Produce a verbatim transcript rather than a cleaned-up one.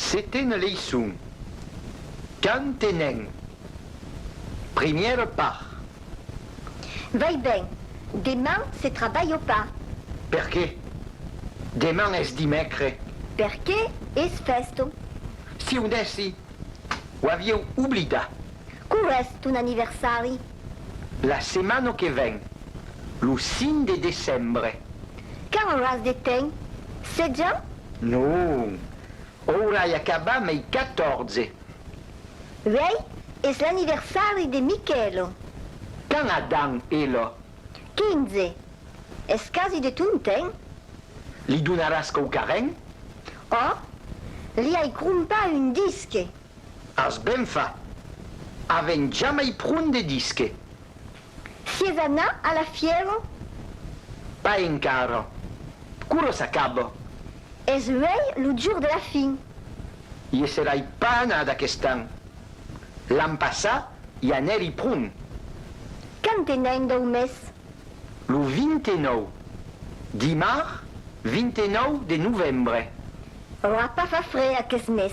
Setena leiçon. Quant tenèm? Primièra part. Vai ben, deman se trabalha pas. Perqué? Deman es dimècre. Perqué es fèsta. Siáu nèci, o aviáu oblidat. Quora es ton anniversari? La setmana que ven, lo cinc de decembre. Quant auràs de temps? Setze ans? Non, aurai acabat mei catòrze. Uèi es l'anniversari de Michèla. Quant a d'ans, ela? Quinze. Es quasi de ton temps. Li donaràs quauquarren? Ò, li ai crompat un disc. As ben fach. Avèm jamai pron de disc. Siás anat a la fièra? Pas encara. Quora s'acaba? Es uèi lo jorn de la fin. I serai pas anat aquest an. L'an passat i anèri pron. Quant tenèm dau mes? Lo vint-e-nòu. Dimars vint-e-nòu de novembre. Aurà pas fach freg aquest mes.